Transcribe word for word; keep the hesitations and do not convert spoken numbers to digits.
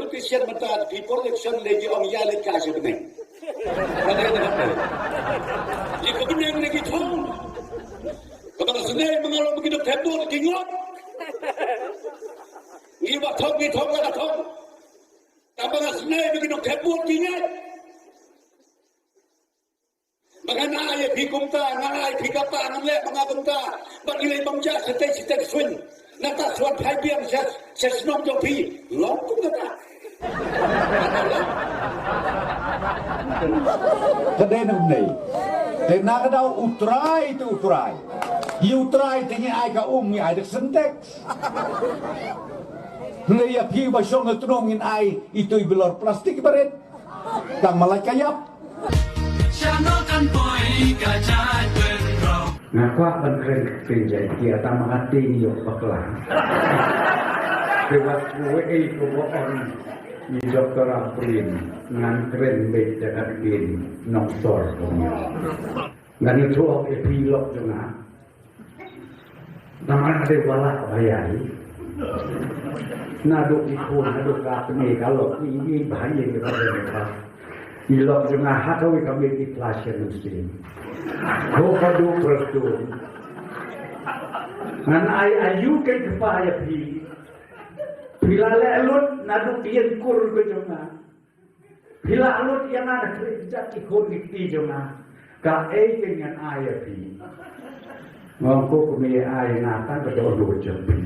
Ki sien mynta ki por election le ki ong ïa le ka sha bneng. Ka dei na ka dei. Ki ka bneng ne ki thong. Ka ba ka snei ma nga long ba ki dok thep bun ki ngot. Ngi ba thong ngi thong la ka thong. Ka ba ka snei ba ki dok thep bun ki ngot. Ba ngan ai ïa phi kumta, ngan ai phi kata, ngan leh ba nga kumta. Ba ngi leh bam ja sitei sitei swing. Nangta shuwa phai biang sha sha shnong jong phi. Long kumta. Ka dei na kumne. Te na ka daw U Trai te U Trai. Ïa U Trai te ngi ai ka um, ngi ai da ka Sintex. Hynrei ïa phi ba shong ha tnum ngin ai itu i bilor plastik barit. Tang ma lait ka ïap. Sha no kan poi ka jait bynriew. Nga kwah ban kren ka ktien Jaiñtia tang ma nga tieng ïoh bakla. Te wat wei ei ko ba ong i Doktor Ampareen, ngan kren beit da ka ktien Nongshor ko ïa. Ngan ïathuh ïa phi lok jong nga. Namar nga dei u ba lah ba ïai. Naduh ki khun, naduh ka kmie ka lok, i, i ba ïai ka ba ïai ka. I lok jong nga ha kawei ka miet i flash ïa u sien. Ko ka duh prestone. Ngan ai aïu ken kpa ïa phi. Phi la leh lut naduh ki ïing kur ka jong nga. Phi la lut ïa nga na khlieh jait ki khun ki kti jong nga. Kaei te ngan ai ïa phi. Nga ong ko kmie, ai nga tang ka dohnud jong phi.